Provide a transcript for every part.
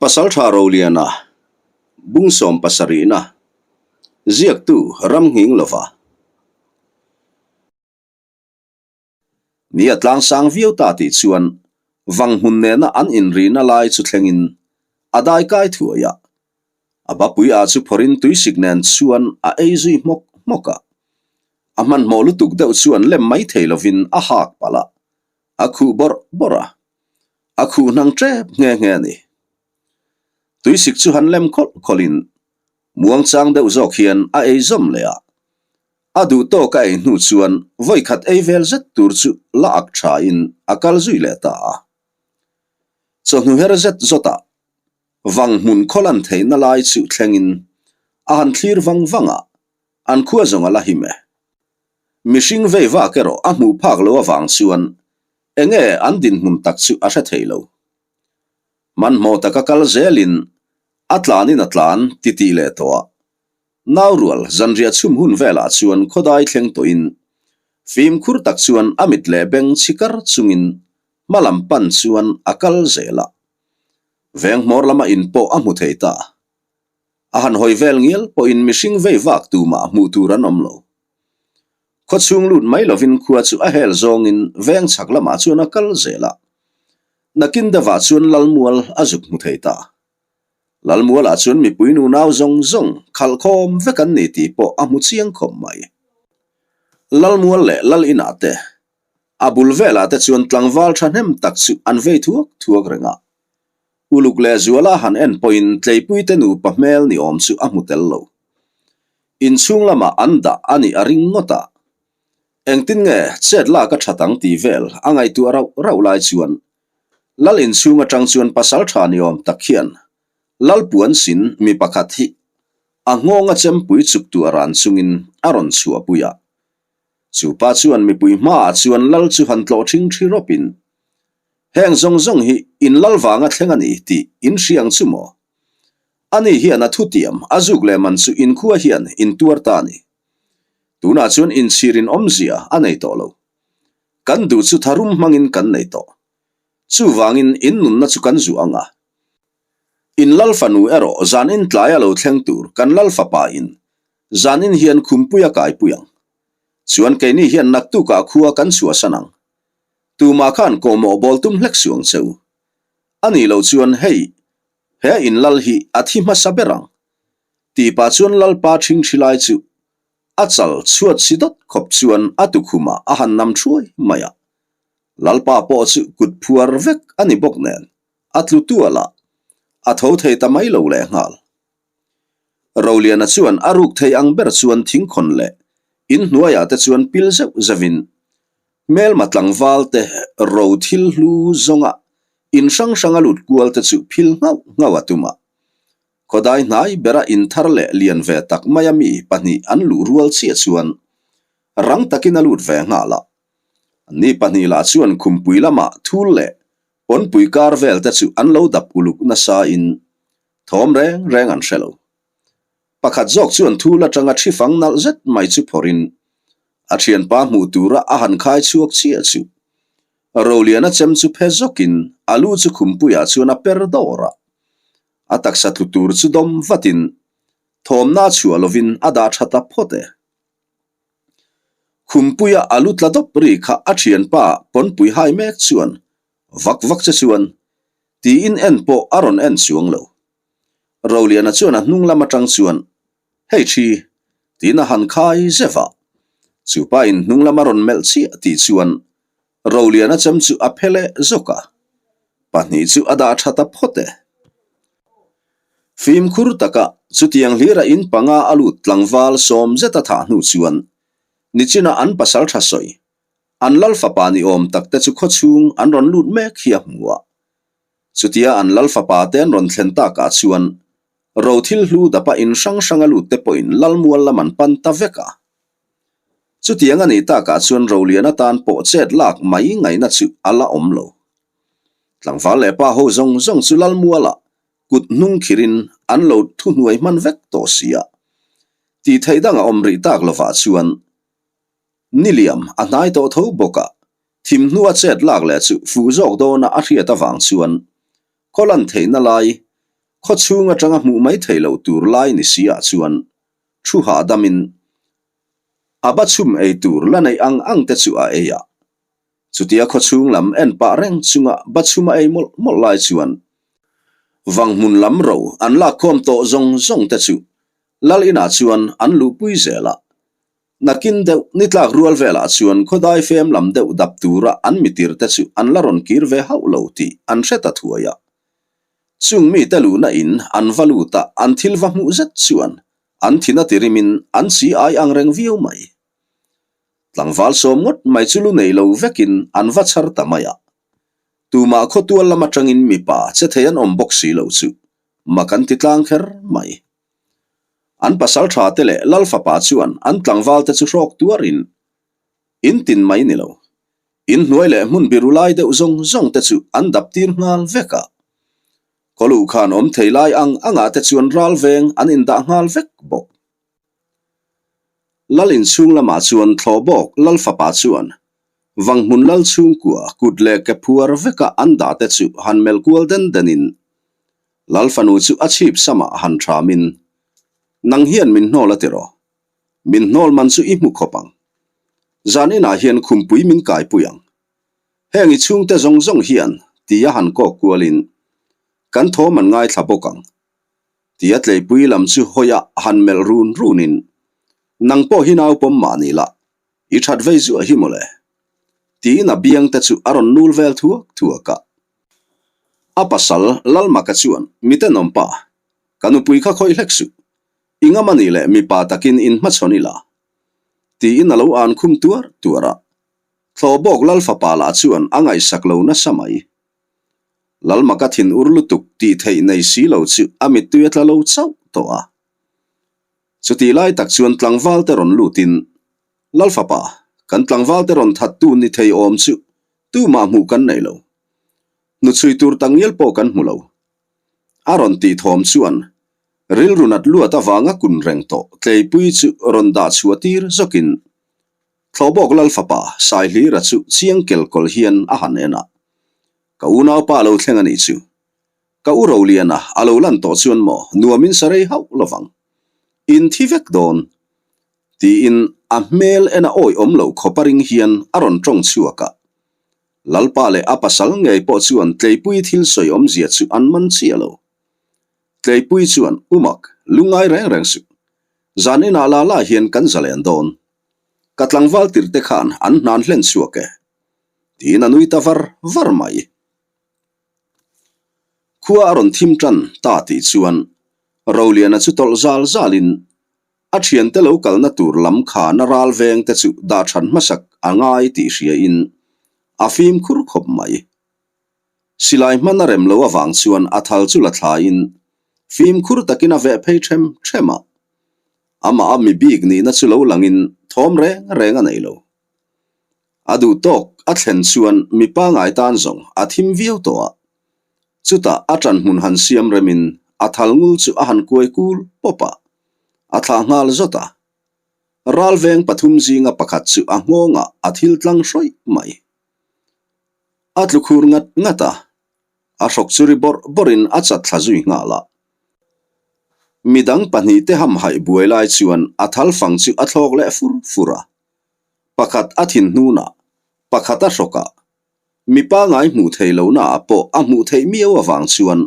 Pasaltha Roliana, Bung sawmpasarihna, Ziaktu Ramnghing Lova. Ni a tlangsang viau ta tih chuan Vanghmun nena an inrihna lai chu thlengin a daikai thuai a. A bapui ah chu phawrhin tuisik nen chuan a ei zui hmawk hmawk a. A hmanhmawh lutuk deuh chuan lem mai thei lovin a hak palh a, a khuh bawrh bawrh a. A khuh hnang tep nghe nghe a ni. Tuisik chu han lem khawlh khawlhin muangchang deuh zawk hian a ei zawm leh a. A duh tawk a ei hnu chuan vawikhat ei vel zet tur chu la ak thain a kal zui leh ta a. Chawhnu her zet zawtah vang hmun khawlan theihna lai chu thlengin a han thlir vang vang a, an khua zawng a la him e. Mihring vei vak erawh a hmuh phak lo avang chuan enge an dinhmun tak chu a hre thei lo. Hmanhmawh taka kal zelin a tlanin a tlan titih leh tawh a. Naurual zanriah chhum hun velah chuan khawdai thleng tawhin fimkhur tak chuan a mit leh beng chhikar chungin hma lam pan chuan a kal zel a. Veng hmawr lama in pawh a hmu thei ta. A han hawi vel ngial pawhin mihring vei vak tumah hmuh tur an awm lo. Khaw chhung lut mai lovin khua chu a hel zawngin veng chhak lamah chuan a kal zel a. Nakin deuhah chuan Lalmual a zuk hmu thei ta. Lalmualah chuan mipui nunau zawng zawng khalh khawm vek an ni tih pawh a hmu chiang khawp mai. Lalmual leh Lal inah te, a bul velah te chuan tlangval thahnem tak chu an vei thuak thuak reng a. Uluk leh Zuala han en pawhin Tleipuite nupa hmel ni awm chu a hmu tel lo. Inchhung lamah an dah a nih a ring ngawt a. Engtin nge chet lak a that ang tih vel a ngaihtuah rauh rauh lai chuan Lal inchhung atang chuan pasal tha ni awm tak hian Lal puan sin mi pakhat hi a nghawnga chempui chuk tuah ran chungin a rawn chhuahpui a. Chu pa chuan mipui hmaah chuan Lal chu han tlawh thing thi rawpin Heng zawng zawng hi in lal vanga thleng a ni tih in hria ang chu maw? Ani hian a thutiam a zuk leh man chu in khua hian in tuar ta a ni. Tunah chuan inchhir in awmzia a nei tawh lo. Kan duh chu tharum hmangin kan nei tawh. Chuvangin in nunna chu kan zuh ang a. In lal fanu erawh zan in tlai a lo thleng tur kan lal fapa in zan in hian khumpui a kaipui ang. Chuan keini hian naktukah khua kan chhuahsan ang. Tumah khan kawhmawh bawl tum hlek suh ang che u. A nih loh chuan hei, he in lal hi a thi hmasa ber ang. Tih pah chuan Lalpa ṭhingṭhi lai chu a chal chhuat si dawt khawp chuan a tukhumah a han nam ṭhuai mai a. Lalpa pawh chu kut phuar vek a ni bawk nen a tlu tual a, a tho thei ta mai lo lehnghal. Roliana chuan a ruk thei ang ber chuan thingkhawn leh inhnuaiah te chuan pil zeuh zeuhin hmelma tlangval te ro thil hlu zawnga in hrang hranga lut kual te chu phil nghauh nghauh a tum a. Khawdai hnai bera inthar leh lian ve tak maia mi pahnih an luh rual chiah chuan rang takin a lut ve nghal a. Ni pahnih lah chuan khumpui lamah thul leh pawnpui kar vel te chu an lo dap uluk nasa in Thawm reng reng an hre lo. Pakhat zawk chuan thul atanga thi fang nalh zet mai chu phawrhin a thianpa hmuh tura a han khai chhuak chiah chu Roliana chem chu phe zawkin a lu chu khumpuiah chuan a per dawr a. A taksa tlu tur chu dawm vatin thawmna chhuah lovin a dah tha ta phawt e. Khumpuia a lu tla dawp ri kha a thianpa pawnpui hai mek chuan vak vak che chuan Tiin en pawh a rawn en chuang lo. Roliana chuan a hnung lam atang chuan, Hei thi, tiin a han khai zeuh a. Chupa in hnung lam a rawn melh chiah tih chuan Roliana chem chu a phe leh zawk a. Pahnih chu a dah tha ta phawt e. Fimkhur taka chutiang hlira in panga a lut tlangval sawm zet a thah hnu chuan nichina an pasal tha sawi An lal fapa ni awm tak te chu khawchhung an rawn lut mek hi a hmu a. Chutia an lal fapa te an rawn thlen takah chuan ro thil hlu dapa in hrang hranga lut te pawhin lal mual lam an pan ta vek a. Chutiang a nih takah chuan Rolian atan pawh chet lak mai ngaihna chu a la awm lo. Tlangval leh pa ho zawng zawng chu lal mualah kut hnung khirin an lo thuhnuai hman vek tawh si a. Tih theih dang a awm rih tak lovah chuan Niliam a hnai tawh tho bawk a, thim hnua chet lak leh chu fuh zawk dawna a hriat avang chuan khaw lan theihna lai. Khaw chhung atanga hmuh mai theih loh tur lai ni si ah chuan thu hahdamin a ba chhum ei tur la neih ang ang te chu a ei a. Chutia khaw chhung lam en pah reng chunga ba chhum a ei mawlh mawlh lai chuan Vanghmun lam ro an lakkhawm tawh zawng zawng te chu Lal inah chuan an luhpui zel a. Nakin deuh ni tlak rual velah chuan khawdai fem lam deuh dap tura an mitir te chu an la rawn kir ve hauh lo tih an hre ta thuai a. Chung mite luhna in an va lut a, an thil va hmuh zet chuan an thin a ti rimin an chi ai ang reng viau mai. Tlangval sawm ngawt mai chu lu nei lo vekin an va chhar ta mai a. Tumah khawtual lam atangin mipa che thei an awm bawk si lo chu mak an ti tlang kher mai. An pasal tha te leh Lal fapa chuan an tlangval te chu hrawk tuarin in tin mai ni lo. In hnuai leh hmun biru lai deuh zawng zawng te chu an dap tir nghal vek a. Kawluh khan awm thei lai ang angah te chuan ral veng an indah nghal vek bawk. Lal inchhung lamah chuan Thlawhbawk Lal fapa chuan Vanghmun Lal chhungkua kut leh ke phuar veka an dah te chu han melh kual den denin Lal fanu chu a chhip samah han thamin, Nang hian min hnawl a tiraw? Min hnawl man chu i hmu khawp ang. Zan inah hian khumpui min kaipui ang. Heng i chhungte zawng zawng hian tia han kawk kualin kan thawm an ngaithla bawk ang. Tia tleipui lam chu hawiah han melh run runin, Nang pawh hi nau pawm mah ni la, i that vei zuah hi mawle. Tiin a biang te chu a rawn nul vel thuak thuak a. A pasal Lalmaka chuan, Mitenawm pa, ka nupui kha khawih hlek suh. I ngam a nih leh mipa takin in hmachhawn ila. Tiin a lo an khum tuar tuar a. Thlawhbawk Lal fapa lah chuan a ngaihsak lo nasa mai. Lalmaka thin ur lutuk tih theih nei si lo chu a mittui a tla lo chauh tawh a. Chutih lai tak chuan tlangval te rawn lutin, Lalfapa, kan tlangval te rawn thattu ni thei awm chu tumah hmuh kan nei lo. Hnuchhui tur takngial pawh kan hmu lo. A rawn tih thawm chuan rilru nat luat avanga kun reng tawh tleipui chu rawn dah chhuah tir zawkin Thlawhbawk Lalfapa Saihlira chu chiang kelkawl hian a han en a, Ka unaupa a lo thleng a nih chu. Ka u Roliana a lo lan tawh chuan maw nuamin sa rei hauh lovang. In thi vek dawn. Tiin a hmel en a awih awm loh khawp a ring hian a rawn tawng chhuak a. Lalpa leh a pasal ngei pawh chuan Tleipui thil sawi awmzia chu an man chiah lo. Tleipui chuan, Umak, lungngai reng reng suh. Zan inah la la hian kan zalen dawn. Ka tlangval tirh te khan an hnan hlen chhuak e, tiin a nui ta var var mai. Khua a rawn thim tan ta tih chuan Roliana chu tawlh zal zalin a thiante lo kalna tur lam khana ral veng te chu dah that hmasak a ngai tih hriain a fimkhur khawp mai. Silai hman a rem lo avang chuan a thal chu la thlaiin fimkhur takin a veh phei them them a. Amah a mi bik nihna chu lo langin thawm reng reng a nei lo. A duh tawk a thlen chuan mi pangai tan zawng a thim viau tawh a. Chutah a ṭan hmun han siam remin a thal ngul chu a han kuai kul pawp a, a thlah nghal zawt a. Ralveng pathum zinga pakhat chu a nghawngah a thil tlang hrawih mai. A tlu khur ngat ngat a, a hrawk chu ri bawrh bawrhin a chat thla zui nghal a. Midang pahnihte hamhaih buai lai chuan a thal fang chu a thlawk leh fur fur a. Pakhat a thin hnunah, pakhat a hrawkah, mi pangai hmuh thei lohnaah pawh a hmuh theih miau avang chuan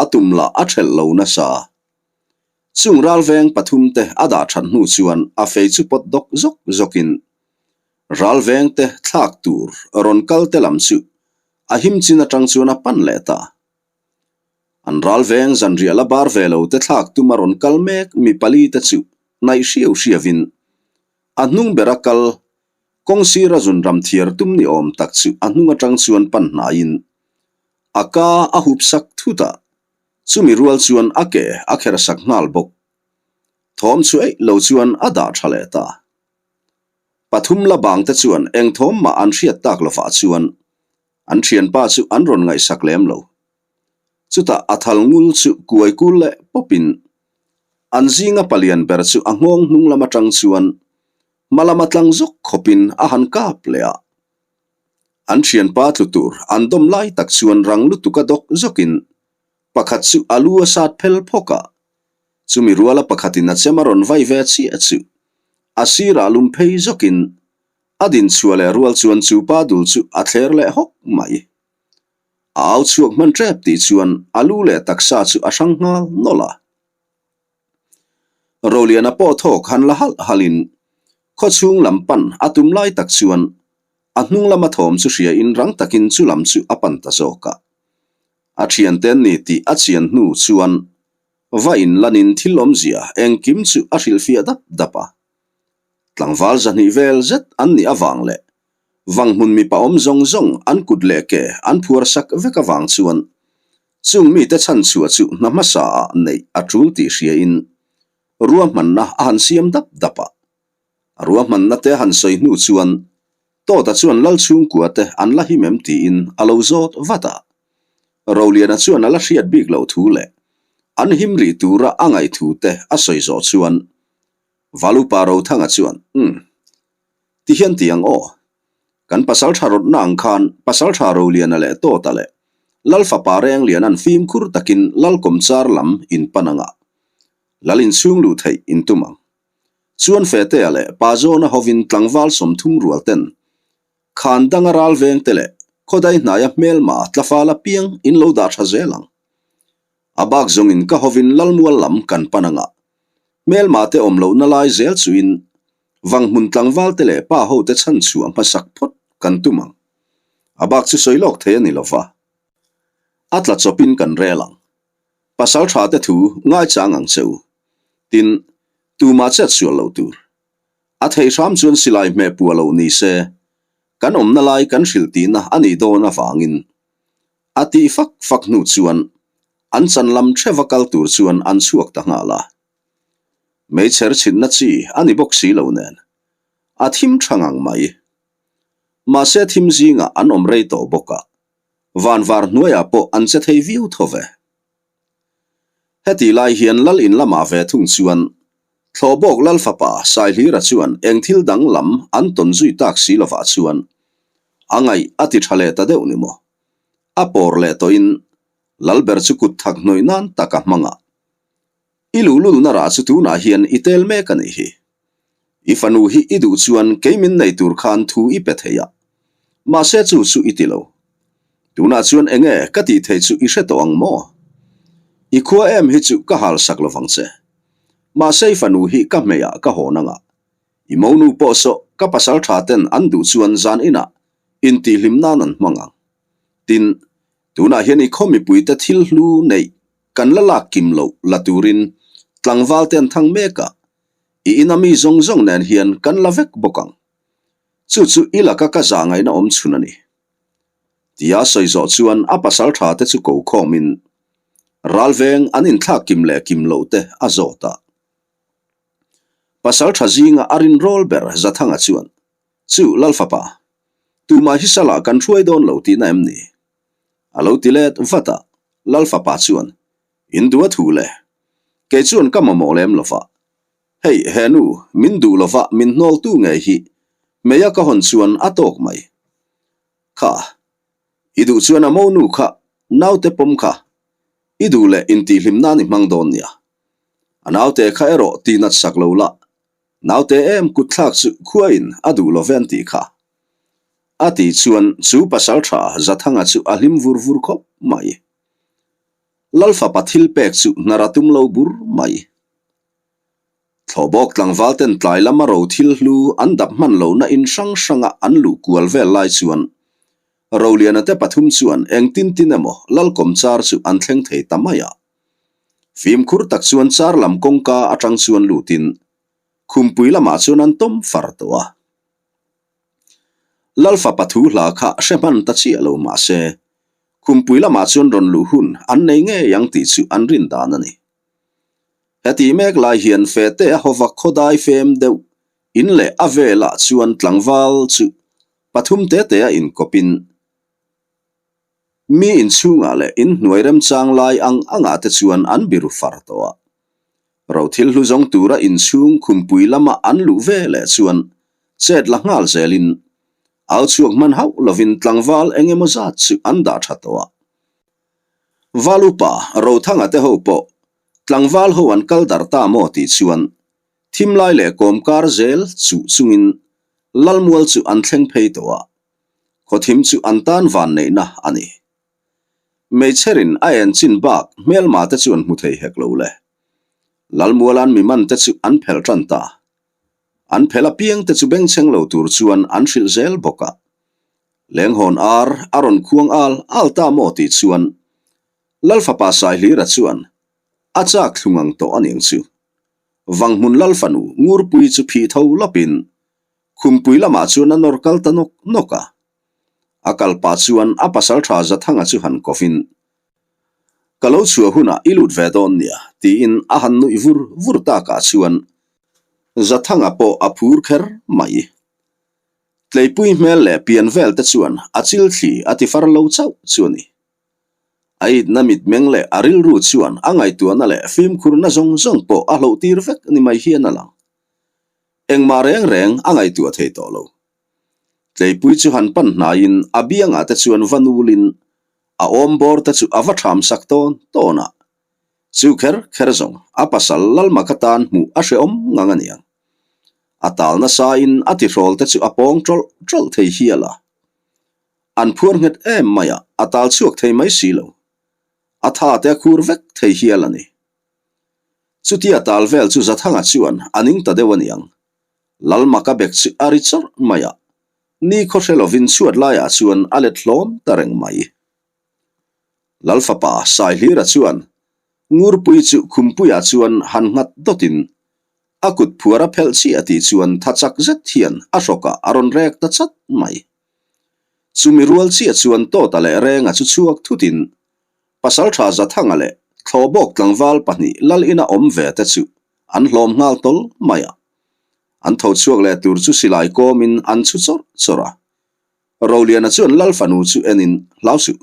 a tum lah a ṭhelh lo nasa. Chung ralveng pathumte a dah ṭhat hnu chuan a fei chu pawt dawk zawk zawkin Ralvengte thlak tur rawn kal te lam chu a him chin atang chuan a pan leh ta. An ralveng zanriah la bar ve lo te thlak tuma rawn kal mek mi pali te chu hnaih hriau hriauin a hnung bera kal kawng sira zunram thiar tum ni awm tak chu a hnung atang chuan pan hnaiin a ka a hup sak thut a, chumi rual chuan a ke a kher sak nghal bawk. Thawm chu eih lo chuan a dah tha leh ta. Pathum la bang te chuan eng thawm mah an hriat tak lovah chuan an thianpa chu an rawn ngaihsak lem lo. Chutah a thal ngul chu kuai kul leh pawpin an zinga palian ber chu a nghawng hnung lam atang chuan hma lama tlang zawk khawpin a han kap leh a. An thianpa tlu tur an dawm lai tak chuan rang lutuk a dawk zawkin. Pakhat chu a lu a sat phel phawk a, chumi ruala pakhatin a chem a rawn vai ve chiah chu a sirah lum phei zawkin a din chhuah leh rual chuan chu pa dul chu a thler leh hawk mai. A au chhuak hman tep tih chuan a lu leh taksa chu a hrang nghal nawlh a. Roliana pawh thawk han la halh halhin khawchhung lam pan a tum lai tak chuan a hnung lama thawm chu hriain rang takin chu lam chu a pan ta zawk a. A thiante an ni tih a chian hnu chuan va inlanin thil awmzia engkim chu a hrilhfiah dap dap a. Tlangval zahnih vel zet an nih avang leh Vanghmun mipa awm zawng zawng an kut leh ke an phuar sak vek avang chuan chung mite chhanchhuah chu hna hmasa ah neih a tul tih hriain ruahmanna a han siam dap dap a. A ruahmanna te a han sawi hnu chuan Tawta chuan Lal chhungkua te an la him em tiin a lo zawt vat a. Roliana chuan a la hriat bik loh thu leh an him rih tura a ngaih thu te a sawi zawh chuan Valupa Rothanga chuan, Umm. Ti hian ti ang aw. Kan pasal tha rawtna ang khan pasal tha Roliana leh Tawta leh Lal fapa Renglian an fimkhur takin Lal kawmchar lam in pan anga Lal inchhung luh theih in tum ang. Chuan Fetea leh Pa Zawna hovin tlangval 30 rual ten khan danga ral veng te leh khawdai hnaia hmelma tlafal apiang in lo dah tha zel ang. A bak zawngin ka hovin Lalmual lam kan pan anga hmelma te awm lohna lai zel chuin Vanghmun tlangval te leh pa ho te chhan chhuah hmasak phawt kan tum ang. A bak chu sawi lawk thei a ni lova. A tla chawpin kan rel ang. Pasal tha te thu ngaichang ang che u. Tin, tumah chet sual lo tur. A thei hram chuan silai hmeh pua lo ni se, kan awmna lai kan hrilh tihna a nih dawn avangin a tih fak fak hnu chuan an chan lam theva kal tur chuan an chhuak ta nghal a. Meichher chhinna chi a ni bawk si lo nen, a thim tha ngang mai. Mahse thim zingah an awm rei tawh bawk a, van var hnuaiah pawh an che thei viau tho ve. Hetih lai hian Lal in lamah ve thung chuan Thlawhbawk Lal fapa Saihlira chuan eng thil dang lam an tawn zui tak si lovah chuan a ngaih a ti tha leh ta deuh ni maw? A pawr leh tawhin Lalber chu kut thak hnawih nan tak a hmang a. I luhlulna rah chu tunah hian i tel mek a nih hi. I fanu hi i duh chuan kei min nei tur khan thu i pe thei a. Mahse chu chu i ti lo. Tunah chuan enge ka tih theih chu i hre tawh ang maw? I khua em hi chu ka hal sak lovang che. Mahse i fanu hi ka hmeiah ka hawn anga. I monu pawh saw ka pasal tha ten an duh chuan zan inah intihhlim nan an hmang ang. Tin, tunah hian i khaw mipuite thil hlu neih kan la lak kim loh la turin tlangval te an thang mek a, i ina mi zawng zawng nen hian kan la vek bawk ang. Chu chu i laka ka zah ngaihna awm chhun a ni. Tia sawi zawh chuan a pasal tha te chu ko khawmin ralveng an inthlak kim leh kim loh te a zawt a. Pasal tha zinga a rinrawl ber Zathanga chuan, Chu Lalfapa, tumah hi salah kan hruai dawn lo tihna em ni? A lo ti let vat a, Lal fapa chuan, In duh a thu le. Kei chuan ka mamawh lem lo va. Hei, he nu, min duh lo va min hnawltu ngei hi hmeia ka hawn chuan a tawk mai. Kha, i duh chuan a monu kha naute pawm kha i duh leh intihhlim nan i hmang dawn nia. A naute kha erawh tihnat sak lo la, Naute em kut thlak chu khuain a duh lo ve an tih kha. A tih chuan chu pasal tha Zathanga chu a hlim vur vur khawp mai. Lalfapa thil pek chu hnar a tum lo bur mai. Thlawhbawk tlangval ten tlai lama ro thil hlu an dap hman lohna in hrang hranga an luh kual vel lai chuan Roliana te pathum chuan engtin tin emaw Lalkawmchar chu an thleng thei ta mai a. Fimkhur tak chuan char lam kawngka atang chuan lutin khumpui lamah chuan an tawm far tawh a. Lalfapa thu hla kha hre hman ta chiah lo mah se, khumpui lamah chuan rawn luh hun an nei ngei ang tih chu an rin dan a ni. Heti mek lai hian Fete a hawva khawdai fem deuh in leh a velah chuan tlangval chu pathum te te a inkawpin Mi inchhungah leh inhnuai remchang lai ang angah te chuan an biru far tawh a. Rothil hlu zawng tura inchhung khumpui lama an luh ve leh chuan chet la nghal zelin au chhuak hman hauh lovin tlangval eng emaw zat chu an dah tha tawh a. Valupa Rothanga te ho pawh tlangval ho an kal darh ta maw tih chuan thim lai leh kawmkar zel chuh chungin Lalmual chu an thleng phei tawh a, khawthim chu an tan vanneihna a ni. Meichherin a en chin bak hmelma te chuan hmu thei hek lo le. Lalmuala'n mi man te chu an phelh tan ta. An phelh apiang te chu bengchheng lo tur chuan an hrilh zel bawk a. Lenghawn ar a rawn khuang al al ta maw tih chuan Lalfapa Saihlira chuan a chak thlung ang tawh a niang chu. Vanghmun Lalfanu Ngurpui chu phih tho lawpin Khumpui lamah chuan a nawr kal ta nawk nawk a. A kal pah chuan a pasaltha Zathanga chu han kawhin, Ka lo chhuah hunah i lut ve dawn nia, tiin a han nuih vur vur takah chuan Zathanga pawh a phur kher mai. Tleipui hmel leh pian vel te chuan a chil thli a ti far lo chauh chu a ni. A itna mitmeng leh a rilru chuan a ngaihtuahna leh fimkhurna zawng zawng pawh a hlohtir vek ni mai hian a lang. Engmah reng reng a ngaihtuah thei tawh lo. Tleipui chu han pan hnaiin a biangah te chuan va nulin a awm bawr te chu a va ṭham sak tawn tawn a. Chu kher kher zawng a pasal Lalmaka tan hmuh a hrehawm ngang a niang. A tal nasain a tihrawl te chu a pawng ṭawlh ṭawlh thei hial a. An phuar nghet em mai a, a tal chhuak thei mai si lo. A tha te a khur vek thei hial a ni. Chutia tal vel chu Zathanga chuan a ning ta deuh a niang. Lalmaka bek chu a ri chawrh mai a, ni khaw hre lovin chhuat laiah chuan a let hlawn ta reng mai. Lalfapa Saihlira chuan Ngurpui chu Khumpuiah chuan han nghat dawtin a kut phuar a phelh chiah tih chuan tha chak zet hian a hrawkah a rawn rek ta chat mai. Chumi rual chiah chuan Tawta leh Renga chu chhuak thutin Pasaltha Zathanga leh Thlawhbawk tlangval pahnih lal ina awm ve te chu an hlawm nghal tawl mai a. An tho chhuak leh tur chu silai kawmin an chhu chawrh chawrh a. Roliana chuan lal fanu chu enin hlau suh,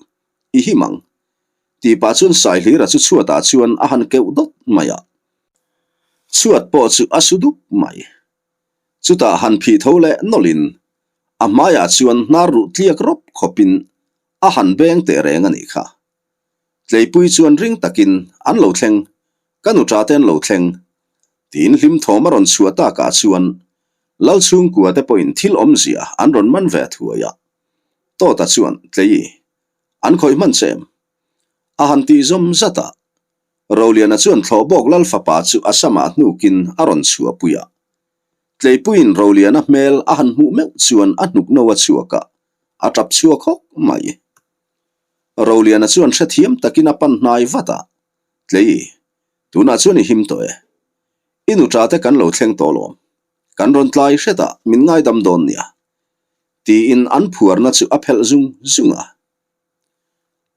i him ang. Tih pah chuan Saihlira chu chhuatah chuan a han keuh dawt mai a. Chhuat pawh chu a su dup mai. Chutah han phih tho leh nawlhin a hmaiah chuan hnar ruh tliak rawp khawpin a han beng teh reng a nih kha. Tleipui chuan ring takin an lo thleng, ka nuṭa te an lo thleng, tiin hlim thawm a rawn chhuah takah chuan Lal chhungkua te pawhin thil awmzia an rawn man ve thuai a. Tawta chuan, Tleii, an khawih hman che em? A han tih zawm zat a. Roliana chuan Thlawhbawk Lal fapa chu a samah hnukin a rawn chhuahpui a. Tleipuiin Roliana hmel a han hmuh meuh chuan a hnuk no a chhuak a, a tap chhuak hawk mai. Roliana chuan hrethiam takin a pan hnai vat a, Tlei, tunah chuan i him tawh e. I nuṭa te kan lo thleng tawh lawm. Kan rawn tlai hret a, min ngaidam dawn nia. Tiin an phuarna chu a phelh zung zung a.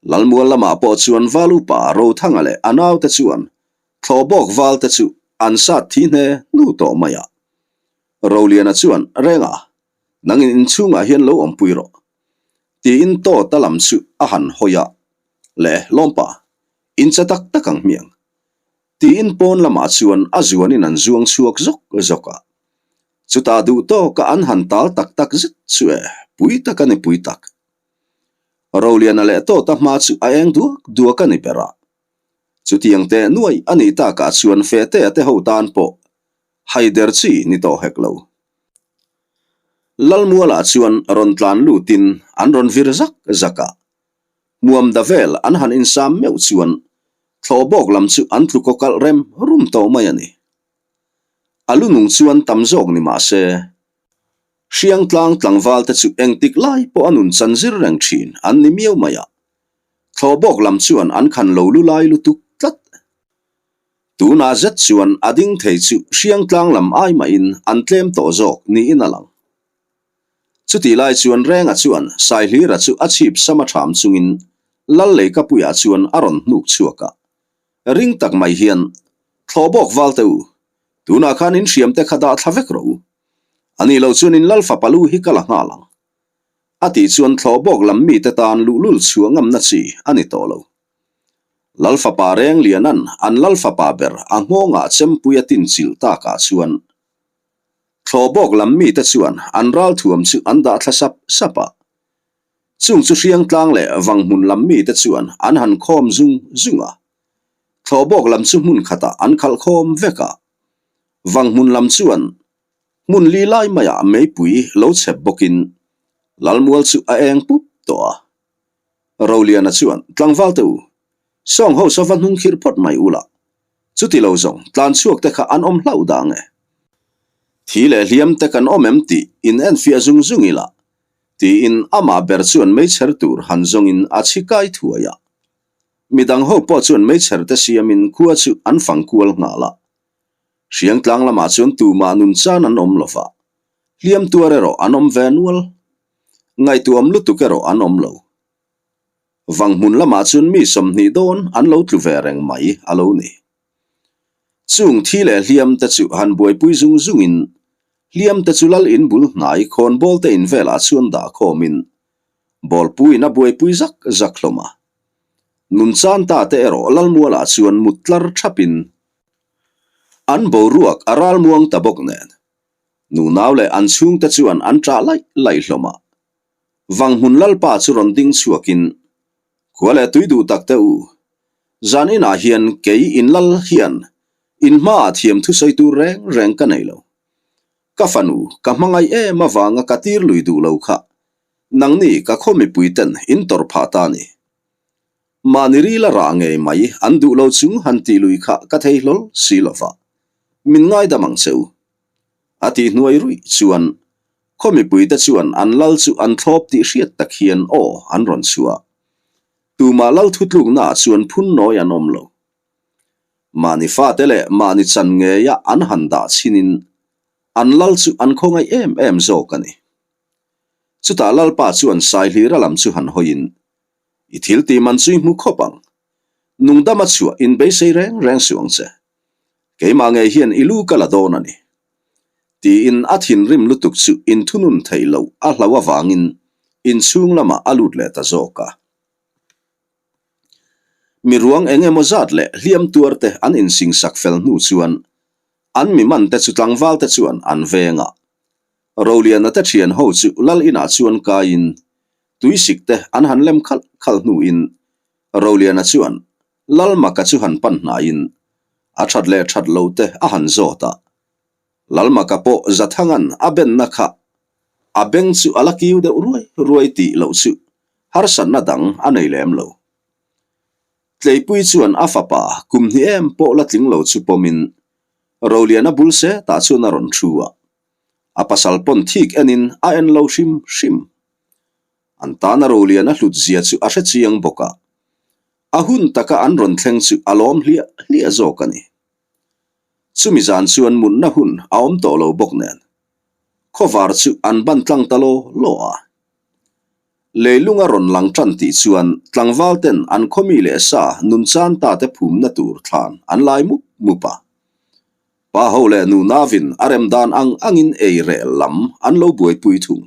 Lalmual lamah pawh chuan Valupa Rothanga leh a naute chuan Thlawhbawk valte chu an sat thi hne hnu tawh mai a. Roliana chuan, Renga, nangin inchhungah hian lo awmpui rawh. Tiin Tawta lam chu a han hawi a, Le, lawmpa, in che tak tak ang hmiang. Tiin pawn lamah chuan a zuanin an zuang chhuak zawk zawk a. Chutah duh tawka an han tal tak tak zet chu e, pui tak a ni pui tak. Roliana leh Tawta hma chu a eng duak duak a ni ber a. Chutiang teh nuai a nih takah chuan Fehtea te ho tan pawh haider chi ni tawh hek lo. Lalmualah chuan rawn tlan lutin an rawn vir zak zak a. Hmuam da vel an han insam meuh chuan thlawhbawk lam chu an tlu kaw kalh rem rum tawh mai a ni. A lu nung chuan tam zawk ni mah se, Hriangtlang tlangval te chu engtik lai pawh a nun chan zir reng thin an ni miau mai a. Thlawhbawk lam chuan an khan lo lu lai lutuk tlat. Tunah zet chuan a ding thei chu Hriangtlang lam ai mahin an tlem tawh zawk niin a lang. Chutih lai chuan Renga chuan Saihlira chu a chhip sam a ṭham chungin Lal Leikapuiah chuan a rawn hnuk chhuak a. Ring tak mai hian, Thlawhbawk val teh u, tunah khan in hriam te kha dah thla vek rawh u. A nih loh chuan in Lal fapa lu hi ka la nghal ang. A tih chuan thlawhbawk lam mite tan luhlul chhuah ngamna chi a ni tawh lo. Lal fapa Rengliana'n an Lal fapa ber a nghawngah chempui a tinchilh takah chuan thlawhbawk lam mite chuan an ralthuam chu an dah thla sap sap a. Chung chu Hriangtlang leh Vanghmun lam mite chuan an han khawm zung zung a. Thlawhbawk lam chu hmun khatah an khalh khawm vek a. Vanghmun lam chuan hmun li lai maiah meipui lo chhep bawkin Lalmual chu a eng pup tawh a. Roliana chuan, Tlangval te u, sawng ho sava hnung khirh phawt mai ula, chuti lo zawng tlan chhuak te kha an awm hlauh dang e. Thi leh hliam te kan awm em tih in enfiah zung zung ila, tiin amah ber chuan meichher tur han zawngin a chhi kai thuai a. Midang ho pawh chuan meichher te siamin khua chu an fang kual nghal a. Hriangtlang lamah chuan tumah nun chan an awm lo va, hliam tuar erawh an awm ve nual. Ngaihtuam lutuk erawh an awm lo. Vanghmun lamah chuan mi 20 dawn an lo tlu ve reng mai a lo ni. Chung thi leh hliam te chu han buaipui zung zungin hliam te chu lal in bul hnai khawnbawl te in velah chuan dah khawmin bawlpuiin a buaipui zak zak hlawm a. Nun chan ta te erawh Lalmualah chuan mut tlar thapin an boruak a ralmuang ta bawk nen Nunau leh an chhungte chuan an ṭah laih laih hlawm a. Vanghmun Lalpa chu rawn ding chhuakin, Khua leh tui duh tak teh u, zan inah hian kei in lal hian in hmaah thiam thusawi tur reng reng ka nei lo. Ka fanu, ka hmangaih em avanga ka tir lui duh lo kha, nangni ka khaw mipui ten in tawrh phah ta ni. Mahni ril a rah ngei mai an duh lo chung han tih lui kha ka thei hlawl si lo va, min ngaidam ang che u. A tih hnuai ruih chuan khaw mipuite chuan an lal chu an thlawp tih hriat tak hian aw an rawn chhuah. Tumah lal thutluknaah chuan phun nawi an awm lo. Mahni fate leh mahni chan ngeia an han dah chhinin an lal chu an khawngaih em em zawk a ni. Chutah lalpa chuan Saihlira lam chu han hawiin, I thil tih man chu i hmu khawp ang. Nungdama chhuah inbeisei reng reng suh ang che. Keimah ngei hian i lu ka la dawn a ni. Tiin a thinrim lutuk chu inthunun theih loh a hlau avangin inchhung lamah a lut leh ta zawk a. Mi ruang eng emaw zat leh hliam tuar te an insingsak fel hnu chuan an mi man te chu tlangval te chuan an veng a. Roliana te thian ho chu lal inah chuan kaiin tuisik te an han lem khalh khalh hnuin Roliana chuan Lalmaka chu han pan hnaiin a that leh that lo te a han zawt a. Lalmaka pawh Zathanga'n a benna kha a beng chu a la kiu deuh ruai ruai tih loh chu harsatna dang a nei lem lo. Tleipui chuan a fapa kum hnih em pawh la tling lo chu pawmin Roliana bul se tah chuan a rawn thu a. A pasal pawn thik enin a en lo hrim hrim. An tana Roliana hlut zia chu a hre chiang bawk a. A hun taka an rawn thleng chu a lawm hliah hliah zawk a ni. Chumi zan chuan mutna hun a awm tawh lo bawk nen, khawvar chu an ban tlang ta law law a. Leilung a rawn lang tan tih chuan tlangval ten an khawmi leh sa nun chan ta te phumna tur thlan an lai mup mup a. Pa ho leh nu navin a rem dan ang angin ei rel lam an lo buaipui thung.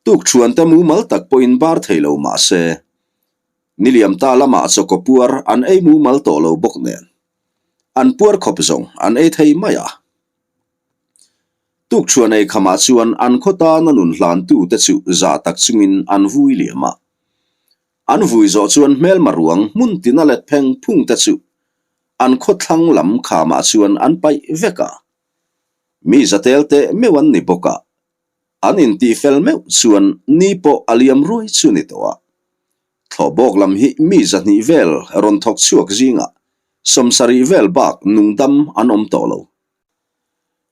Tukṭhuan te mumal tak pawhin bar thei lo mah se, niliam ta lamah chawkaw puar an ei mumal tawh lo bawk nen, an puar khawp zawng an ei thei mai a. Tukṭhuan ei khamah chuan an khaw tana nun hlantu te chu zah tak chungin an vui liam a. An vui zawh chuan hmelma ruang hmun tina let pheng phung te chu an khawthlang lam khamah chuan an paih vek a. Mi zatel teh meuh an ni bawk a, An intih fel meuh chuan ni pawh a liam ruai chu ni tawh a. Thlawhbawk lam hi mi 200 vel rawn thawk chhuak zingah 70 vel bak nungdam an awm tawh lo.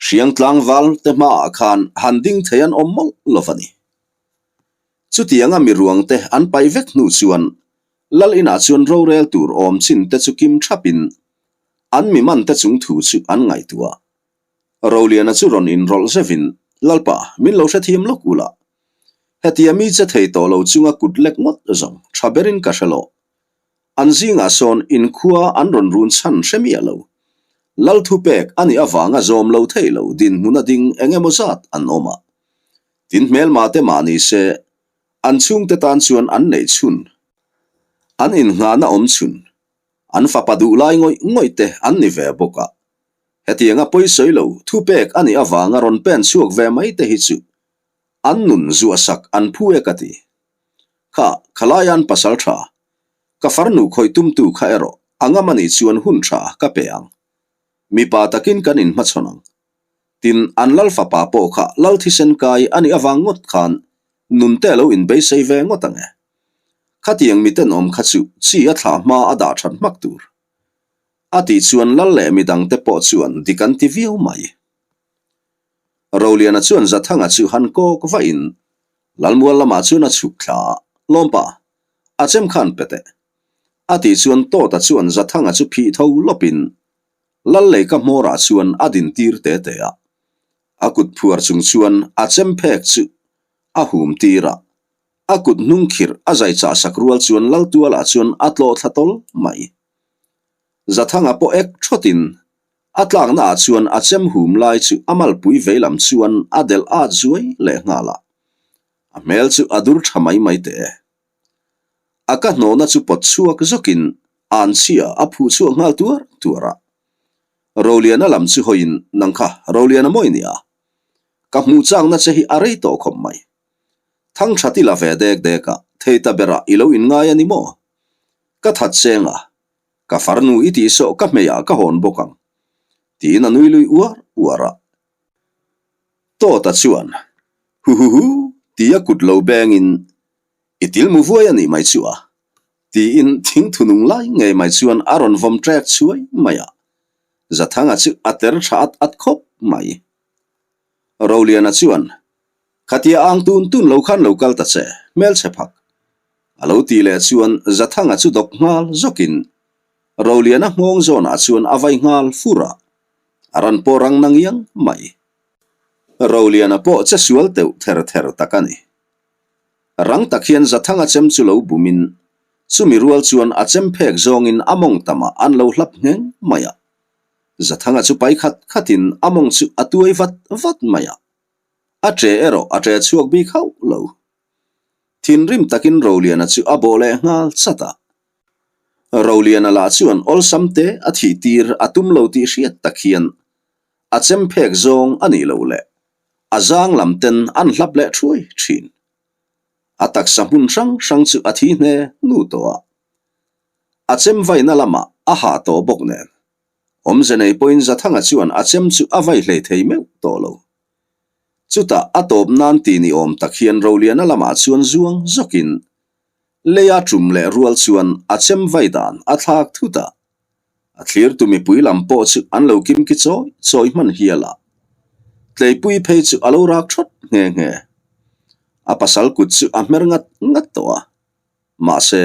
Hriang tlangval te hmaah khan han ding thei an awm mawlh lo va ni. Chutianga mi ruang te an paih vek hnu chuan Lal inah chuan rorel tur awm chin te chu kim thapin an mi man te chung thu chu an ngaihtuah. Roliana chu rawn inrawlh zevin, Lalpa, min lo hrethiam lawk ula. Hetia mi che thei tawh lo chunga kut lek ngawt zawng tha berin ka hre lo. An zingah sawn inkhua an rawn run chhan hre miah lo. Lal thupek a nih avanga zawm lo thei lo dinhmun a ding eng emaw zat an awm a. Tin hmelma te mah ni se, an chhungte tan chuan an neih chhun, an innghahna awm chhun, an fapa duh lai ngawih ngawih te an ni ve bawk a. Hetianga pawisawi lo thupek a nih avanga rawn pen chhuak ve mai te hi chu an nun zuahsak an phu e ka ti. Kha, khalaia'n pasal tha, ka farnu khawih tumtu kha erawh a ngam a nih chuan hun tha ka pe ang. Mipa takin kan inhmachhawn ang. Tin, an lal fapa pawh kha lal thisen kai a nih avang ngawt khan nunte a lo inbeisei ve ngawt ang e. Khatiang mitenawm kha chu chi a thlah hma a dah that hmak tur. A tih chuan lal leh midangte pawh chuan dik an ti viau mai. Roliana chuan Zathanga chu han kawk vahin Lalmual lamah chuan a chhuk thla a, Lawmpa, a chem khan pe teh. A tih chuan Tawta chuan Zathanga chu phih tho lawpin Lal leika hmawrah chuan a din tir te te a. A kut phuar chung chuan a chem phek chu a hum tir a, a kut hnung khirh a zai chah sak rual chuan Laltualah chuan a tlawh thla tawl mai. Zathanga pawh ek thawtin A tlakna ah chuan a chem hum lai chu a malpui vei lam chuan a delh at zuai leh nghal a, a hmel chu a dur tha mai mai teh e. A ka hnawhna chu pawt chhuak zawkin an chhia a phuh chhuak nghal tuar tuar a. Roliana lam chu hawiin nang kha Roliana mawi nia, ka hmuh chakna che hi a rei tawh khawp mai. Thang tha ti la ve dek dek a, thei ta berah i lo inngai a ni maw? Ka that cheng a, Ka farnu i tih sawh ka hmeiah ka hawn bawk ang, tiin a nui lui uar uar a. Tawta chuan, Huhuhu, tia kut lo bengin, I tilmu vuai a nih mai chu a, tiin thingthu nung lai ngei mai chuan a rawn vawm ṭek chhuai mai a. Zathanga chu a ter ṭha at at khawp mai. Roliana chuan, Khatia ang tun tun lo khan lo kal ta che, hmelchhe phak. A lo tih leh chuan Zathanga chu dawk nghal zawkin Roliana nghawng zawnah chuan a vai nghal fur a, a ran pawh rang na ngiang mai. Roliana pawh che sual teuh ther ther tak a ni. Rang tak hian Zathanga chem chu lo bumin chumi rual chuan a chem phek zawngin a mawng tamah an lo hlap ngheng mai a. Zathanga chu pai khat khatin a mawng chu a tuai vat vat mai a, a ṭe erawh a ṭe chhuak bik hauh lo. Thinrim takin Roliana chu a bawh leh nghal chat a. Roliana lah chuan awlsam te a thih tir a tum lo tih hriat tak hian a chem phek zawng a nih loh leh a zang lam ten an hlap leh thuai thin. A taksa hmun hrang hrang chu a thi hne hnu tawh a. A chem vaina lamah a hah tawh bawk nen awmze nei pawhin Zathanga chuan a chem chu a vai hlei thei meuh tawh lo. Chutah a tawp nan ti ni awm tak hian Roliana lamah chuan zuang zawkin leia tum leh rual chuan a chem vai dan a thlak thut a. A thlirtu mipui lam pawh chu an lo kim ki chawi chawi hman hial a. Tleipui phei chu a lo rak thawt nghe nghe. A pasal kut chu a hmer ngat ngat tawh a. Mahse,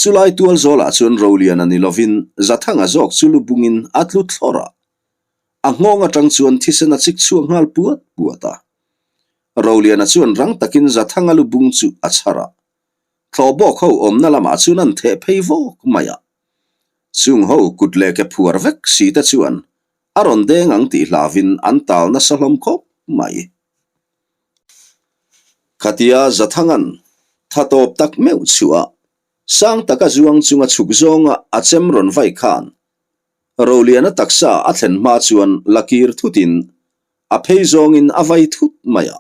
chulai tual zawlah chuan Roliana ni lovin Zathanga zawk chu lu bungin a tlu thlawrh a. A nghawng atang chuan thisen a chik chhuak nghal puat puat a. Roliana chuan rang takin Zathanga lu bung chu a chhar a. Thlawhbawk ho awmna lamah chuan an theh phei vawk mai a. Chung ho kut leh ke phuar vek si te chuan a rawn deng ang tih hlavin an tal nasa hlawm khawp mai. Khatia Zathanga'n tha tawp tak meuh chhuah a, sang taka zuang chunga chhuk zawnga a chem rawn vai khan Roliana taksa a thlen hma chuan la kir thutin a phei zawngin a vai thut mai a,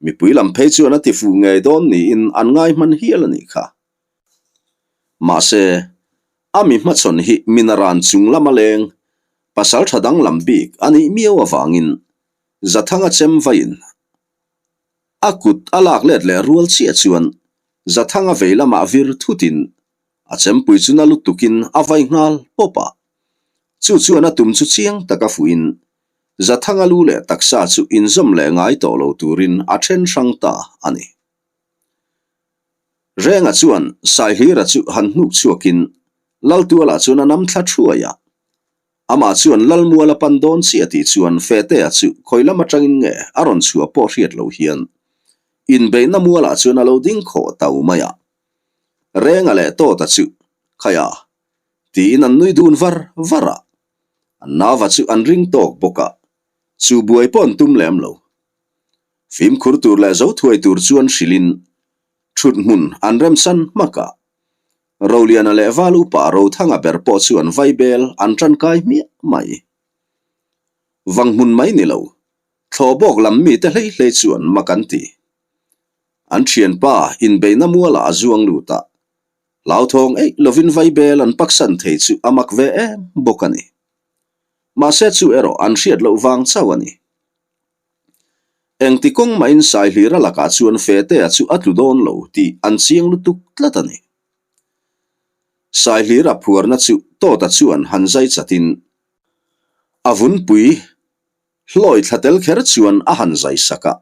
mipui lam phei chuan a tifuh ngei dawn niin an ngai hman hial a nih kha. Mahse, a mi hmachhawn hi minaran chung lama leng pasal tha danglam bik a nih miau avangin Zathanga chem vaiin a kut a lak let leh rual chiah chuan Zathanga vei lamah vir thutin A chempui chu na lutukin a vai nghal pawp a. Chu chuan a tum chu chiang taka fuhin Zathanga lu leh taksa chu inzawm leh ngai tawh lo turin a then hrang ta a ni. Renga chuan Saihlira chu han hnuk chhuakin Laltualah chuan a nam thla thuai a. Amah chuan Lalmual a pan dawn chiah tih chuan Fetea chu khawi lam atangin nge a rawn chhuah pawh hriat loh hian inbeihna mualah chuan a lo ding khawh tau mai a. Renga leh Tawta chu Khaia tiin an nui dun var var a, an nauva chu an ring tawk bawk a, chu buai pawh an tum lem lo. Fimkhur tur leh zo thuai tur chuan hrilhin thut hmun an remsan hmak a, Roliana leh Val upa Rothanga ber pawh chu an vaibel an tankai hmiah mai. Vanghmun mai ni lo, thlawhbawk lam mite hlei hlei chuan mak an ti. An thianpa inbeihna mualah a zuang lut a, hlauthawng eih lovin vaibel an paksan thei chu a mak ve em bawk a ni. Mahse chu erawh an hriat loh vang chauh a ni. Engti kawng mahin Saihlira lakah chuan Fetea chu a tlu dawn lo tih an chiang lutuk tlat a ni. Saihlira phuarna chu Tawta chuan han zai chatin a vunpui hlawi thla tel kher chuan a han zai sak a.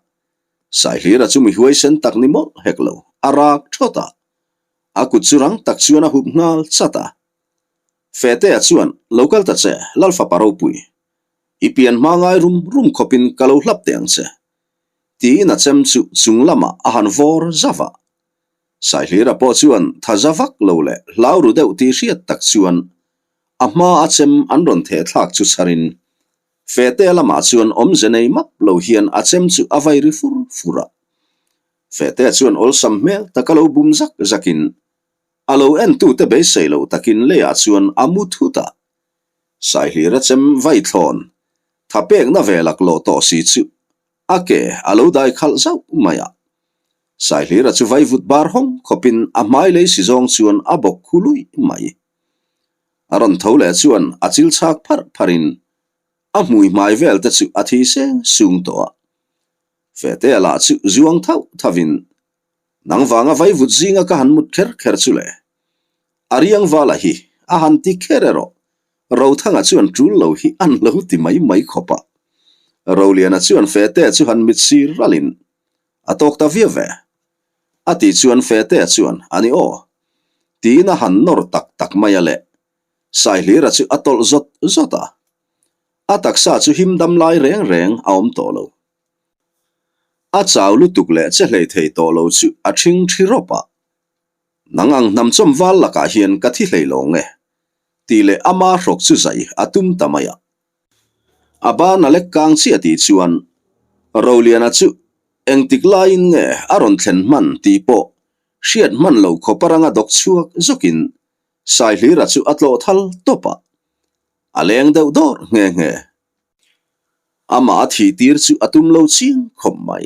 Saihlira chu mi huaisen tak ni mawlh hek lo, a rak thawt a. A kut chu rang tak chuan a hup nghal chat a. Fetea chuan, Lo kal ta che, Lalfapa ropui. I pian hma ngai rum rum khawpin ka lo hlap teh ang che. Tiin a chem chu chung lamah a han vawr zauh a. Saihlira pawh chuan tha za vak lo leh hlau ru deuh tih hriat tak chuan a hma a chem an rawn theh thlak chu chharin Fetea lamah chuan awmze nei map lo hian a chem chu a vai ri fur fur a. Fetea chuan awlsam hmel taka lo bum zak zakin a lo entute beisei loh takin leiah chuan a mu thut a. Saihlira chem vai thlawn tha pekna ve laklawh tawh si chu a ke a lo dai khalh zauh mai a. Saihlira chu vaivut bar hawng khawpin a hmai lei si zawng chuan a bawk khu luih mai. A rawn tho leh chuan a chil chhak pharh pharhin a hmui hmai vel te chu a thi seng sung tawh a. Fetea lah chu zuang thauh thauhin Nang vanga vaivut zinga ka han mut kher kher chu le. A riang vala hi a han ti kher erawh Rothanga chuan tul lo hi an lo ti mai mai khawp a. Roliana chuan Fetea chu han mit sir ralhin a tawk ta viau ve. A tih chuan Fetea chuan a ni aw. Tiin a han nawr tak tak mai a le. Saihlira chu a tawlh zawt zawt a. A taksa chu him dam lai reng reng a awm tawh lo. A chau lutuk leh che hlei thei tawh lo chu a ṭhing ṭhi rawp a. Nang ang hnam chawm val lakah hian ka thi hlei lo nge? Tih leh ama hrawk chu zai a tum ta mai a. A ban a lek kang chiah tih chuan Roliana chu engtik laiin nge a rawn thlen hman tih pawh hriat hman lo khawp a ranga dawk chhuak zawkin Saihlira chu a tlawh thal tawp a. A leng deuh dawr nghe nghe. Amah a thih tir chu a tum lo chiang khawp mai.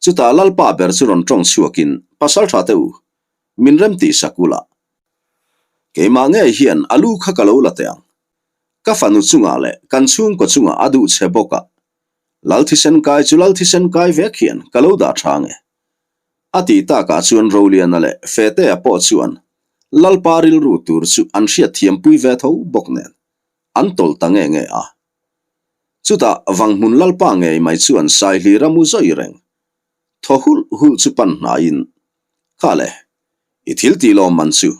Chutah Lalpa ber chu rawn tawng chhuakin, Pasal tha teh u, min rem tih sak ula. Keimah ngei hian a lu kha ka lo la teh ang. Ka fanu chungah leh kan chhungkaw chungah a duh che bawk a. Lal thisen kai chu lal thisen kai vek hian ka lo dah tha nge. A tih takah chuan Roliana leh Fetea pawh chuan Lalpa rilru tur chu an hriatthiampui ve tho bawk nen an tawlh ta nge nge a. Chutah Vanghmun Lalpa ngei mai chuan Saihlira mu zawi reng thaw hulh hulh chu pan hnaiin, Kha le, i thil tih lawm man chu.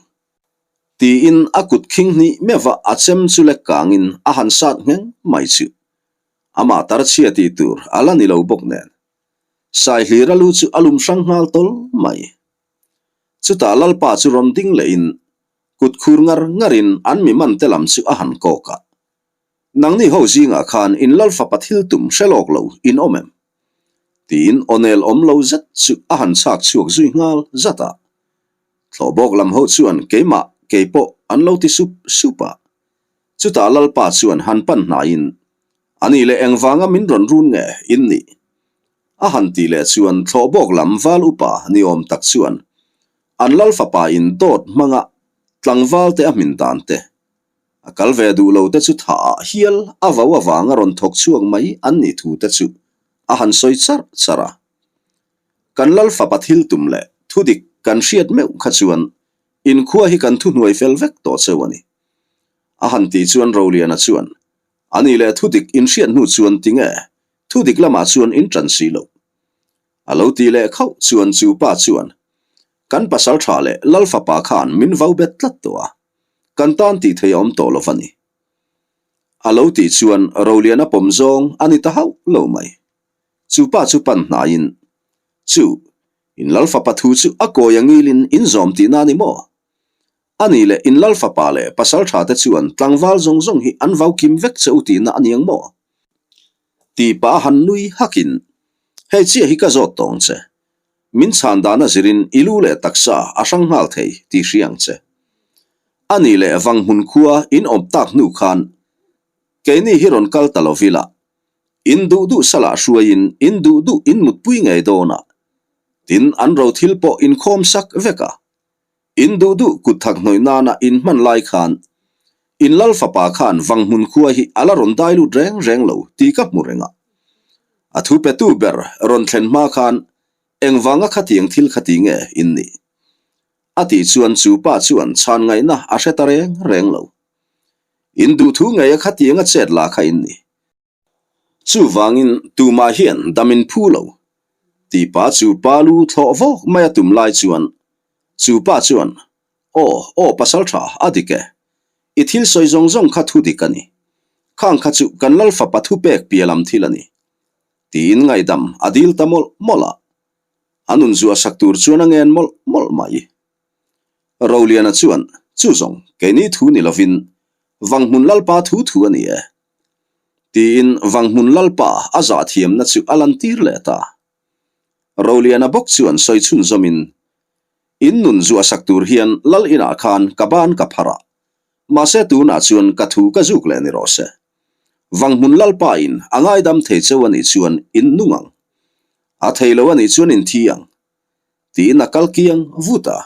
Tiin a kut khing hnih meuh a a chem chu lek kangin a han sat ngheng mai chu. Amah tarchhia tih tur a la ni lo bawk nen. Saihlira lu chu a lum hrang nghal tawl mai. Chutah Lalpa chu rawn ding lehin kut khur ngar ngarin an mi man te lam chu a han kawk a. Nangni ho zingah khan in Lalfapa thil tum hre lawk lo in awm em? Tiin awnel awm lo zet chu a han chhak chhuak zui nghal zat a. Thlawhbawk lam ho chuan keimah kei pawh an lo ti sup sup a. Chutah Lalpa chuan han pan hnaiin, A nih leh engvanga min rawn run nge in nih? A han tih leh chuan thlawhbawk lam val upa ni awm tak chuan an lal fapa in dawt hmanga tlangval te a hmin dan te, a kal ve duh lo te chu thah ah hial a vo avanga rawn thawk chhuak mai an nih thu te chu a han sawi charh charh a. Kan lal fapa thil tum leh thudik kan hriat meuh kha chuan inkhua hi kan thuhnuai fel vek tawh cheu a ni. A han tih chuan Roliana chuan A nih leh thudik in hriat hnu chuan tinge thudik lamah chuan in ṭan si loh? A lo ti leh khauh chuan chu pa chuan, Kan pasal ṭha leh Lal fapa khan min vau bet tlat tawh a, kan tan tih thei a awm tawh lo va ni. A lo tih chuan Roliana pawm zawng a ni ta hauh lo mai. Chu pa chu pan hnaiin, Chu, in Lal fapa thu chu a kawi a ngilin in zawm tihna a ni maw? A nih leh in lal fapa leh pasal tha te chuan tlangval zawng zawng hi an vau kim vek che u tihna a niang maw? Tih pah a han nui hakin, Hei chiah hi ka zawt tawng che. Min chhan dan a zirin i lu leh taksa a hrang nghal thei tih hria ang che. A nih leh Vanghmun khua in awm tak hnu khan keini hi rawn kal ta lo vila, in duh duh salah hruaiin in duh duh in mutpui ngei dawn a. Tin, an ro thil pawh inkhawm sak vek a. In duh duh kut thak hnawih nana in hman lai khan in lal fapa khan Vanghmun khua hi a la rawn dai lut reng reng lo tih ka hmu reng a. A thu petu ber rawn thlen hma khan engvanga khatiang thil khati nge in nih? A tih chuan chu pa chuan chhan ngaihna a hre ta reng reng lo. In duhthu ngeia khatianga chet la kha in ni. Chuvangin tumah hian dam in phu lo. Tih pa chu pa lu thlawh vawk mai a tum lai chuan chu pa chuan, Aw, aw pasal tha, a dik e. I thil sawi zawng zawng kha thu dik a ni. Khang kha chu kan lal fapa thupek pia lam thil a ni. Tiin ngaihdam a dil ta mawlh mawlh a. A nun zuah sak tur chuan a ngen mawlh mawlh mai. Roliana chuan, Chu zawng, keini thu ni lovin Vanghmun Lalpa thu thu a ni e. Tiin Vanghmun Lalpa a zah thiamna chu a lantir leh ta. Roliana bawk chuan sawi chhunzawmin, In nun zuah sak tur hian Lal inah khan ka ban ka phar a, mahse tunah chuan ka thu ka zuk leh ni rawh se. Vanghmun Lalpa in a ngaidam thei cheu a nih chuan in nung ang. A thei lo a nih chuan in thi ang. Tiin a kal kiang vut a.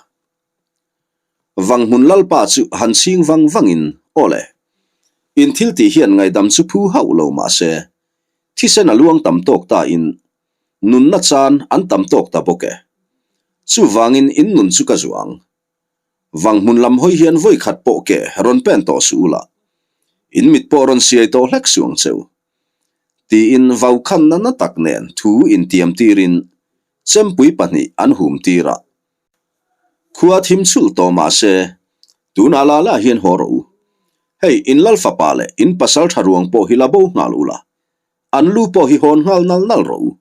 Vanghmun Lalpa chu han chhing vang vangin, Aw le, in thil tih hian ngaihdam chu phu hauh lo mah se, thisen a luang tam tawk ta in, nunna chan an tam tawk ta bawk e. Chuvangin in nun chu ka zuang. Vanghmun lam hawi hian vawi khat pawh ke rawn pen tawh suh ula, in mit pawh rawn siai tawh hlek suh ang cheu. Tiin vaukhanna na tak nen thu intiam tirin chempui pahnih an hum tir a. Khua thim chhulh tawh mah se, tunah la la hian haw rawh u. Hei, in lal fapa leh in pasal tha ruang pawh hi la bo nghal ula, an lu pawh hi hawn nghal nal nal rawh u.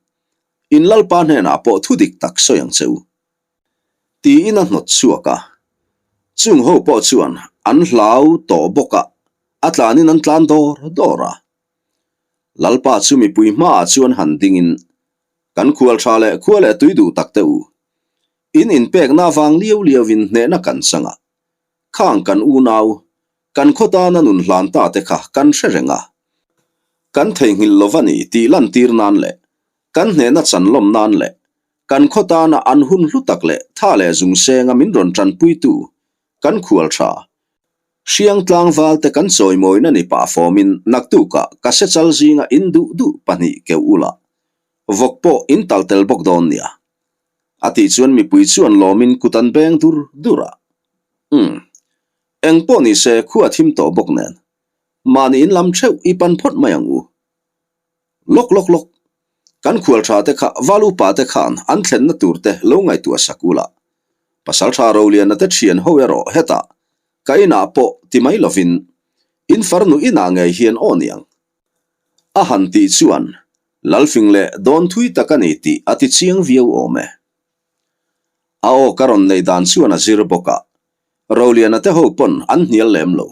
In lalpa hnenah pawh thu dik tak sawi ang che u. Tiin a hnawt chhuak a. Chung ho pawh chuan an hlau tawh bawk a, a tlanin an tlan dawr dawr a. Lalpa chu mipui hmaah chuan han dingin, Kan khual tha leh khua leh tui duh tak teh u. In inpekna avang liau liauin hnehna kan chang a. Khang kan unau, kan khaw tana nun hlan ta te kha kan hre reng a. Kan theihnghilh lo va ni tih lantir nan leh kan hnehna chan lawm nan leh kan khaw tana an hun hlu tak leh tha leh zung senga min rawn tanpuitu kan khual tha Hriang tlangval te kan chawimawina ni pah fawmin naktukah ka sechal zinga in duh duh pahnih keuh ula, vawk pawh in tal tel bawk dawn nia. A tih chuan mipui chuan lawmin kut an beng dur dur a. Umm. Eng pawh ni se khua thim tawh bawk nen. Mahni in lam theuh i pan phawt mai ang u. Lawk lawk lawk. Kan khual tha te kha val upa te khan an thlenna tur te lo ngaihtuah sak ula. Pasal tha Roliana te thian ho erawh hetah ka inah pawh ti mai lovin in farnu inah ngei hian aw niang. A han tih chuan Lalfing leh dawn thui tak a ni tih a ti chiang viau awm e. A aw ka rawn neih dan chuan a zir bawk a, Roliana te ho pawn an hnial lem lo.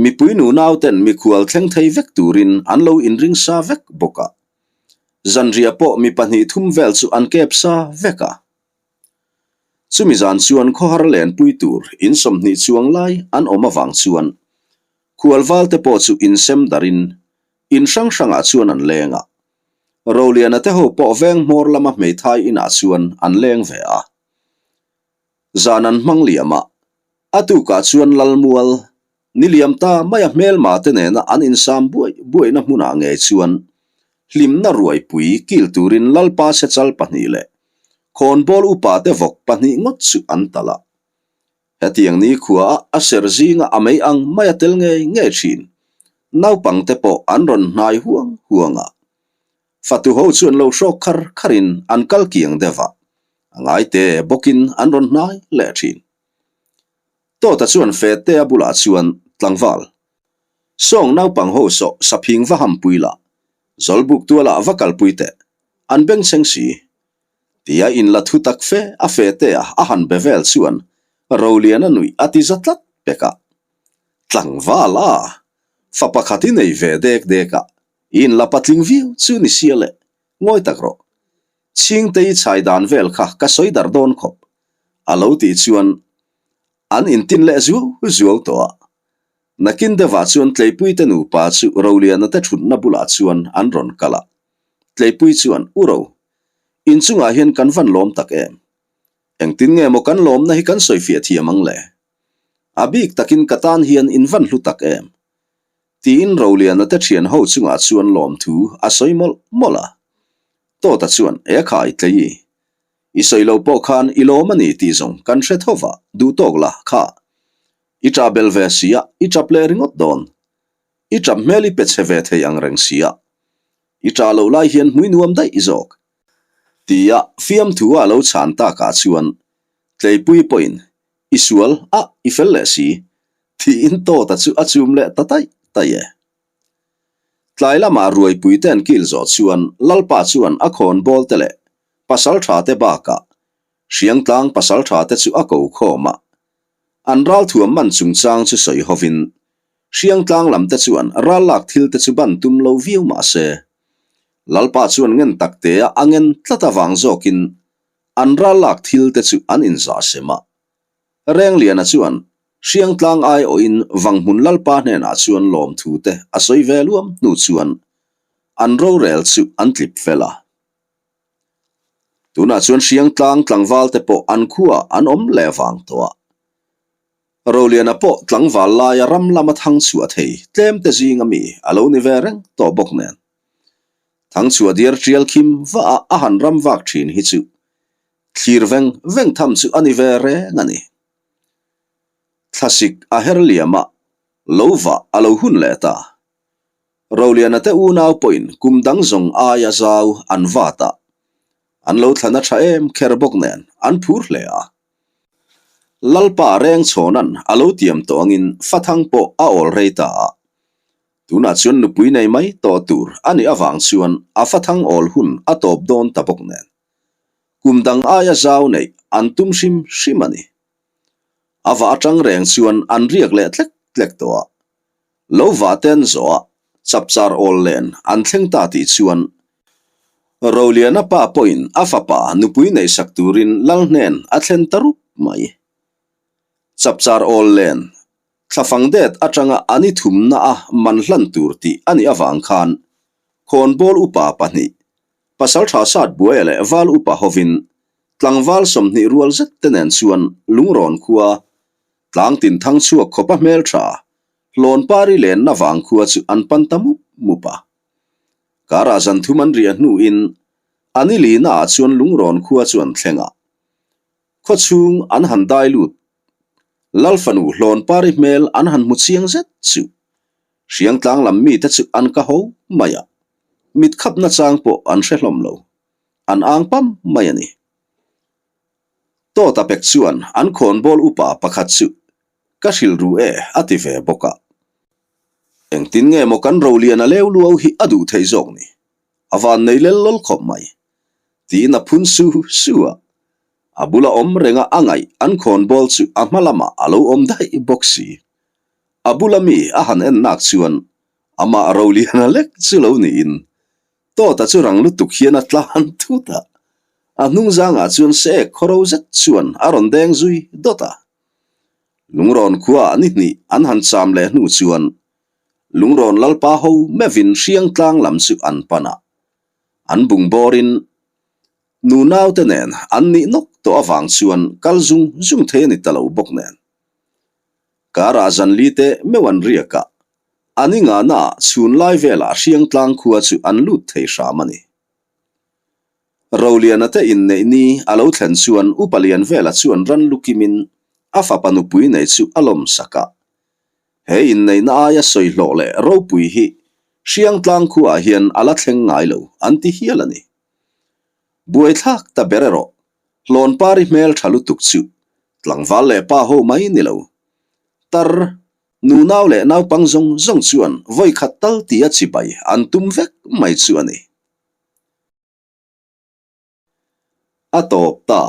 Mipui nunau ten mikhual thleng thei vek turin an lo inring sa vek bawk a. Zanriah pawh mi pahnih thum vel chu an kep sa vek a. Chumi zan chuan khawhar lenpui tur in 20 chuang lai an awm avang chuan khualval te pawh chu insem darin in hrang hrangah chuan an leng a. Roliana te ho pawh veng hmawr lama hmeithai inah chuan an leng ve a. Zan an hmang liam a, a tukah chuan Lalmual, ni liam ta maia hmelma te nena an insam buaih buaihna hmunah ngei chuan hlimna ruaipui kil turin Lalpa Sechal pahnih leh Khawnbawl upa te vawk pahnih ngawt chu an talh a. Hetiang nikhua a a ser zinga a mei ang maia tel ngei ngei thin naupang te pawh an rawn hnai huang huang a. Fatu ho chu an lo hrawk khar kharin an kal kiang deuh a, a ngaite bawkin an rawn hnai leh thin. Tawta chuan Fete a bulah chuan tlangval sawng naupang ho sawh saphing va hampui la, Zawlbuk tualah va kalpui teh, an bengchheng si. Tia inla thu tak fe a Fete a a han be vel chuan Roliana nuih a ti za tlat pek a. Tlangval a, fa pakhat i nei ve dek dek a, i inla patling viau chu ni sia le, ngawi tak rawh. Chhingte i chhai dan vel kha ka sawi darh dawn khawp, a lo tih chuan an intin leh zuau zuau tawh a. Nakin deuhah chuan Tleipuite nupa chu Roliana te thutna bulah chuan an rawn kal a. Tleipui chuan, U Ro, In chungah hian kan van lawm tak em? Engtin nge maw kan lawmna hi kan sawifiah thiam ang le? A bik takin ka tan hian in van hlu tak em? Tiin Roliana te thian ho chungah chuan lawmthu a sawi mawlh mawlh a. Tawta chuan, E khai Tleii, i sawi lo pawh khan i lawm a ni tih zawng kan hre tho va, duh tawk la, kha. I ṭah bel ve sia, i ṭap leh ringawt dawn. I ṭap hmel i pe chhe ve thei ang reng sia. I ṭah loh lai hian hmui nuam daih zawk. Tia fiamthu a lo chhan takah chuan Tleipui pawhin i sual a i fel leh si tiin Tawta chu a chum leh ta taih taih e. Tlai lamah ruaipui te an kil zawh chuan Lalpa chuan a khawn bawl te leh pasal tha te bakah Hriangtlang pasal tha te chu a ko khawm a. An ralthuam man chungchang chu sawi hovin Hriangtlang lam te chuan ral lak thil te chu ban tum lo viau mah se, Lalpa chuan ngen tak te a a ngen tlat avang zawkin an ral lak thil te chu an inzah sem a. Rengliana chuan Hriangtlang aiawhin Vanghmun Lalpa hnenah chuan lawmthu te a sawi ve luam hnu chuan an rorel chu an tlip fel a. Tunah chuan Hriangtlang tlangval te pawh an khuaah an awm leh vang tawh a. Roliana pawh tlangval laia ram lama thang chhuah thei tlem te zinga mi a lo ni ve reng tawh bawk nen. Thang chhuah diar tial khim va a a han ram vak thin hi chu thlir veng veng tham chu a ni ve reng a ni. Thlasik a her liam a, lo vah a lo hun leh ta. Roliana te unau pawhin kum dang zawng aia zau an vat a, an lo thlan a tha em kher bawk nen an phur hle a. Lalpa reng chhawnan a lo tiam tawh angin Fathang pawh a awl rei ta a. Tunah chuan nupui nei mai tawh tur a nih avang chuan a Fathang awl hun a tawp dawn ta bawk nen. Kum dang aia zau neih an tum hrim hrim a ni. A va atang reng chuan an riak leh tlek tlek tawh a. Lo vah te an zawh a, chapchar awl len an thleng ta tih chuan Roliana pa pawhin a fapa nupui neihsak turin lal hnen a thlen ta rup mai. Chapchar awl len thlafang det atanga an i thumna a man hlan tur tih a nih avang khan khawnbawl upa pahnih, Pasaltha Satbuaia leh Val upa hovin tlangval 20 rual zet te nen chuan Lungrawn khua Tlang tin thang chhuak khawpa hmeltha, Hlawnpari lenna vang khua chu an pan ta mup mup a. Karah zan thum an riah hnuin a ni lina ah chuan Lungrawn khua chu an thleng a. Khaw chhung an han dai lut. Lalfanu Hlawnpari hmel an han hmu chiang zet chu Hriangtlang lam mite chu an ka ho mai a, mit khapna chang pawh an hre hlawm lo. An ang pam mai a ni. Tawta pek chuan an khawnbawl upa pakhat chu ka hrilh ru e a ti ve bawk a. Engtin nge maw kan Roliana leu luau hi a duh thei zawk ni? A van nei lel lawl khawp mai. Tiin a phun su su a. A bula awm renga a ngaih an khawnbawl chu a hma lamah a lo awm daih bawk si. A bula mi a han en nak chuan amah Roliana lek chu lo niin Tawta chu rang lutuk hian a tlan thut a, a hnung zangah chuan sek khawro zet chuan a rawn deng zui dawt a. Lungrawn khua ni hnih an han cham leh hnu chuan Lungrawn Lalpa ho mevin Hriangtlang lam chu an pan a, an bung bawrin nu naute nen an nih nawk tawh avang chuan kal zung zung thei a ni ta lo bawk nen. Karah zan li te meuh an riak a, A ni ngahna ah chhun lai velah Hriangtlang khua chu an lut thei hram a ni. Roliana te inneih ni a lo thlen chuan Upa Lianvela chuan ran lu kimin a fapa nupui nei chu a lawm sak a. He inneihna aia sawi hlawh leh ropui hi Hriangtlang khuaah hian a la thleng ngai lo an ti hial a ni. Buaithlak ta ber erawh Hlawnpari hmel tha lutuk chu tlangval leh pa ho mai ni lo. Tar Nunau leh naupang zawng zawng chuan vawi khat tal tia chibai an tum vek mai chu a ni. A tawp ta.